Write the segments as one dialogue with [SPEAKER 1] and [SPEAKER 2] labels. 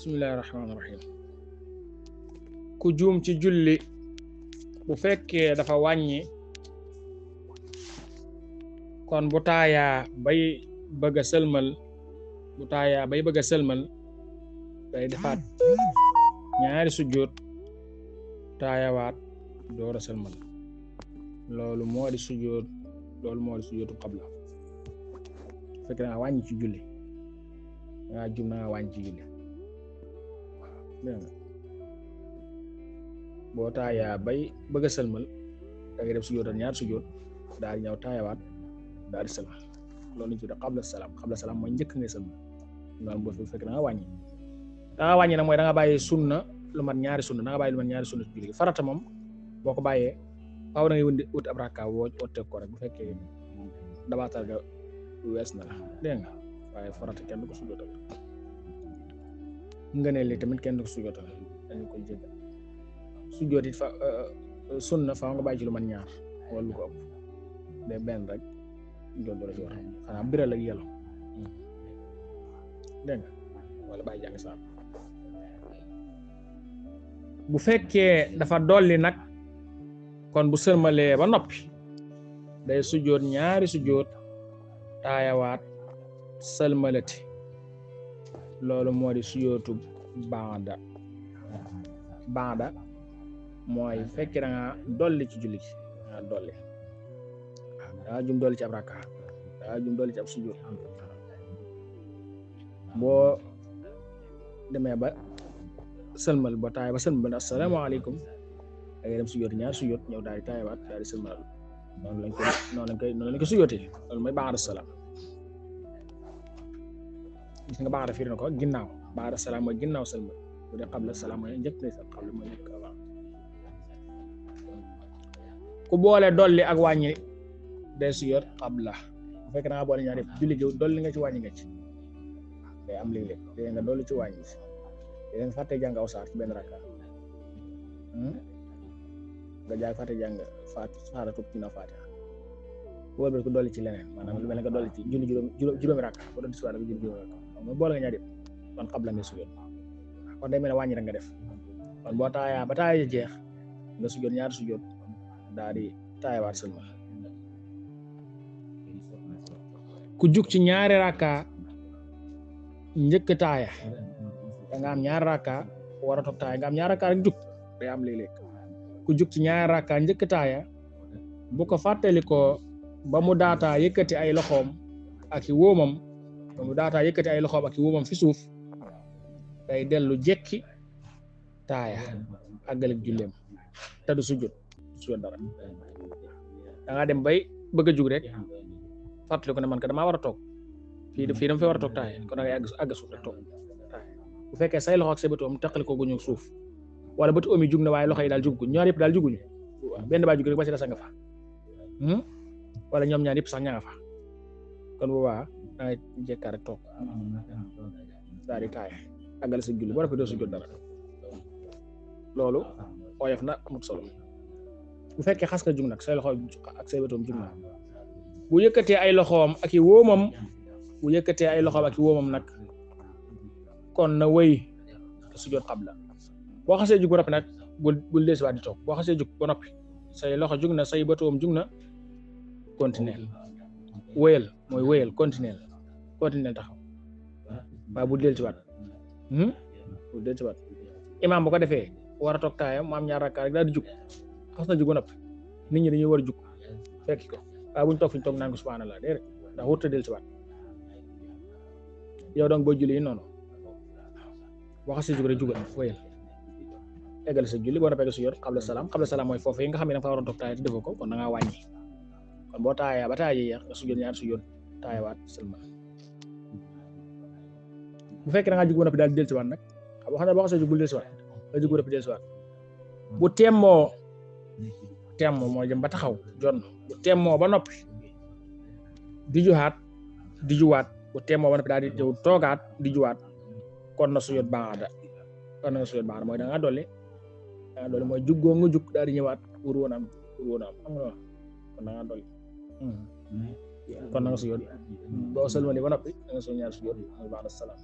[SPEAKER 1] bismillahirrahmanirrahim. Ku juum ci julli bu fekkee dafa wàññi kon bu taayaa bay bëgg a sëlmal day defaat ñaari sujjóot taayawaat door a sëlmal loolu moo di sujjóotu qabla bu fekkee da nga wàññi ci julli da nga juum da nga wàññi ci julli boo taayaa bay bëgg a sëlmal da ngay def sujjóotal ñaari sujjóot daal di ñëw taayawaat daal di sëlmal loolu lañu tuddee qabla salaam mooy njëkk ngay sëlmal loolu boo fekk da nga wàññi nag mooy da nga bàyyi sunna lu mat ñaari sunna ci julli farata moom boo ko bàyyee faaw da ngay wut ab rakka woo teg ko rek bu fekkee dabaatal ga wees na la dégg nga waaye farata kenn du ko sujjóotal ngëneel li tamit kenn du ko sujjóotal dañu koy jéggal sujjóot it sunna faaw nga bàyyi ci lu mat ñaar wala lu ko ëpp de benn rek njool doo la ci war xanaa biral ak yelo dégg nga wala bàyyi jàng saar bu fekkee dafa dolli nag kon bu sërmalee ba noppi day sujjóot ñaari sujjóot taayawaat sëlmalati loolu moo di sujjóotu baada mooy fekkee da nga dolli ci julli ci da nga dolli jum dolli ci ab rakka jum dolli ci ab sujjóot boo demee ba sëlmal ba taay ba sëlmal asalaamaaleykum da ngay dem sujjóot ñaar sujjóot ñëw daal di taayawaat daal di sëlmal noonu lañ ko sujjóotee loolu mooy ba'da salaam gis nga ba'da firi na ko ginnaaw ba'da salaam mooy ginnaaw sëlmal bu dee qabla salaam mooy njëkk lay sax qabla mooy njëkk avant ku boole dolli ak wàññi day sujjóot qabla bu fekkee da nga boole ñaar yëpp julli gi dolli nga ci wàññi nga ci day am léeg-léeg léeg nga dolli ci wàññi si léeg nga fàtte jàng aw saar ci benn rakka nga jaay fàtte jàng saaratu ci na Faatiha wóor bi ko dolli ci leneen maanaam lu mel ne nga dolli ci julli juróomi rakka boo doon diswaar bi julli juróomi rakka mooy boole nga ñaar yëpp kon qabla nga sujjóot kon day mel ne wàññi rek nga def kon boo taayaa ba taaya jeex nga sujjóot ñaari sujjóot daal di taayawaat sëlmal ku jug ci ñaari rakka njëkk taaya da nga am ñaari rakka war a toog taaya nga am ñaari rakka rek jug day am léeg-léeg ku jug ci ñaari rakka njëkk taaya bu ko fàttali ko ba mu daataa yëkkati ay loxoom ak i wóomam fi suuf day dellu jekki taaya àggalik julleem te du sujjóot dara da nga dem bay bëgg a jug rek fàttali ko ne man ka damaa war a toog fii dama fi war a toog taaya kon da ngay àgg suuf rek toog taaya bu fekkee say loxo ak say bëti oom teqali ko guñu suuf wala bëti oom yi jug na waaye loxo yi daal juguñ ñaar yëpp daal juguñu benn baa jug rek ba ci des nga fa wala ñoom ñaar yëpp sax ña nga fa kon bu baax da ngay jekkaar rek toog daal di taaya àggal sa julli boo defee doo sujjóot dara loolu oyof na amut solo bu fekkee xas nga jug nag say loxo ak say bëti oom jug na bu yëkkatee ay loxoom ak i wóomam nag kon na wëy sujjóot qabla boo xasee jug ba noppi nag bul deesiwaat di toog boo xasee jug ba noppi say loxo jug na say bëtoom jug na continuer wëyal continuer taxaw waaye bul dellusiwaat imaam bu ko defee war a toog taayam mu am ñaar rakka rek daal di jug xas na jug ba noppi nit ñi dañuy war a jug fekki ko waaye buñ toog fi ñu toog naan ko subhanallah déedéet ndax wurta dellusiwaat yow donc boo julli yi noonu boo xasee jug rek jugal wëyal eggal sa julli boo noppee su yor qabla salaam mooy foofu yi nga xam ne da nga fa waroon toog taaya te defoo ko kon da ngaa wàññi kon boo taayaa ba taaya yeex nga sujjóot ñaari sujjóot taayawaat sëlmal bu fekkee da ngaa jug ba noppi daal di dellusiwaat nag boo xam ne boo xasee jug bul dellusiwaat nga jug ba noppi dellusiwaat bu temmoo mooy jëm ba taxaw jonn bu temmoo ba noppi di juwaat bu temmoo ba noppi daal di ñëw toogaat di juwaat kon na sujjóot baada mooy da ngaa dolli mooy juggoo nga jug daal di ñëwaat wur woon am xam nga kon da ngaa dolli kon na nga sujjóot boo sëlmali ba noppi da nga sujjóot ñaari sujjóot mooy ba'da salaam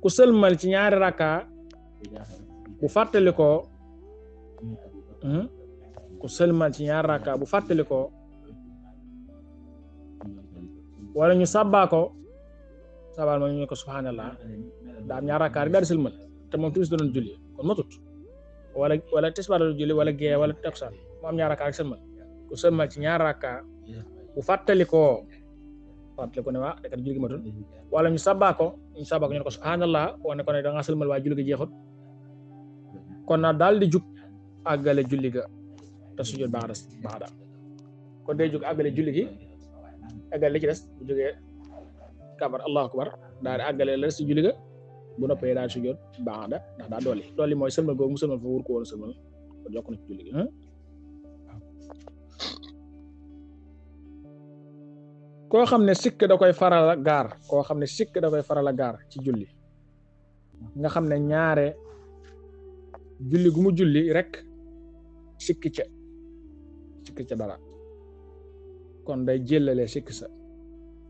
[SPEAKER 1] ku sëlmal ci ñaari rakka bu fàttali ko ku sëlmal ci ñaari rakka bu fàttali ko wala ñu sàbbaa ko sabal ma ñu ko subhanallah daa am ñaari rakka rek daal di sëlmal te moom timis doon julli kon matut wala tisbaar doon julli wala gee wala takkusaan mu am ñaari rakka rek sëlmal ku sëlmal ci ñaari rakka bu fàttali ko ne waa kat julli gi matul wala ñu sàbbaa ko ñu ne ko subhanallah wane ko ne da nga sëlmal waaye julli gi jeexut kon na daal di jug àggale julli ga te sujjóot ba'da kon day jug àggale julli gi àggale li ci des bu jógee kabar allahu akbar daal di àggale la si julli ga bu noppee daal di sujjóot ba'da ndax daa dolli mooy sëlmal googu mu sëlmal fa wur ko woon sëlmal kon jokk na ci julli gi koo xam ne sikk da koy faral a gaar ci julli nga xam ne ñaare julli gu mu julli rek sikk ca dara kon day jëllale sikk sa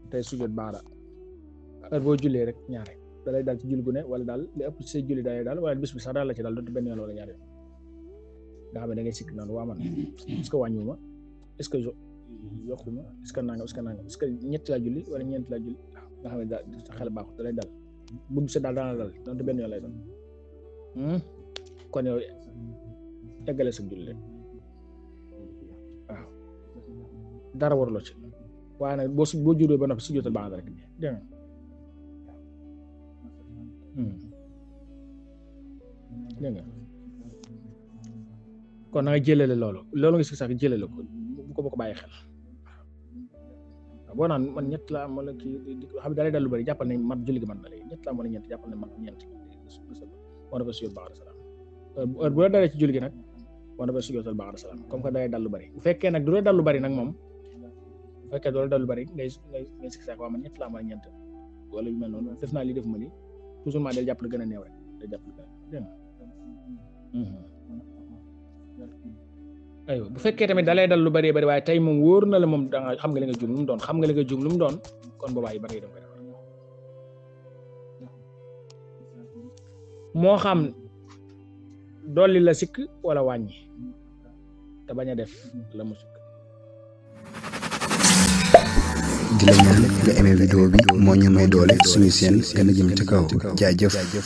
[SPEAKER 1] tey sujjóot baada heure boo jullee rek ñaare da lay dal ci julli gu ne wala daal li ëpp ci say julli dalay daal wala bis bi sax daal la ci daal donte benn yoon wala ñaare nga xam ne da ngay sikk noonu waa man est-ce que wàññiwuma est-ce que yokkuma est-ce que nangam est-ce que ñetti laa julli wala ñeenti laa julli nga xam ne daal sa xel baaxut da lay dal bu sa daal daana dal donte benn yoon lay doon kon yow eggale sa julli rek waaw dara waruloo ci waaye nag boo juddoo ba noppi sujjóotal baax rek dégg nga dégg nga kon na nga jëlale loolu nga si sax jëlale ko bu ko bàyyi xel waaw boo naan man ñett la am wala kii xam ne da lay dal lu bari jàppal ne mat julli gi man na léegi ñett la am wala ñeent jàppal ne mat ñeent moo dafa sujjóot baax salaam heure bu la dalee ci julli gi nag moo dafa sujjóotal baax salaam comme que da lay dal lu bari bu fekkee nag du la dal lu bari nag moom bu fekkee du la dal lu bari ngay sikk saak waa man ñett la am wala ñeent wala yu mel noonu def naa lii def ma lii toujours maa del jàpp lu gën a néew rek day jàpp lu gën a dégg nga aywa bu fekkee tamit da lay dal lu bari waaye tey moom wóor na la moom da nga xam nga li nga jum lu mu doon kon boobaa yi bari yi da koy defar moo xam dolli la sikk wala wàññi te bañ a def la mu sikk.
[SPEAKER 2] di la ñaan nga aimé vidéo bi moo ñu may doole suñu seen gën a jëm ci kaw jaajëf.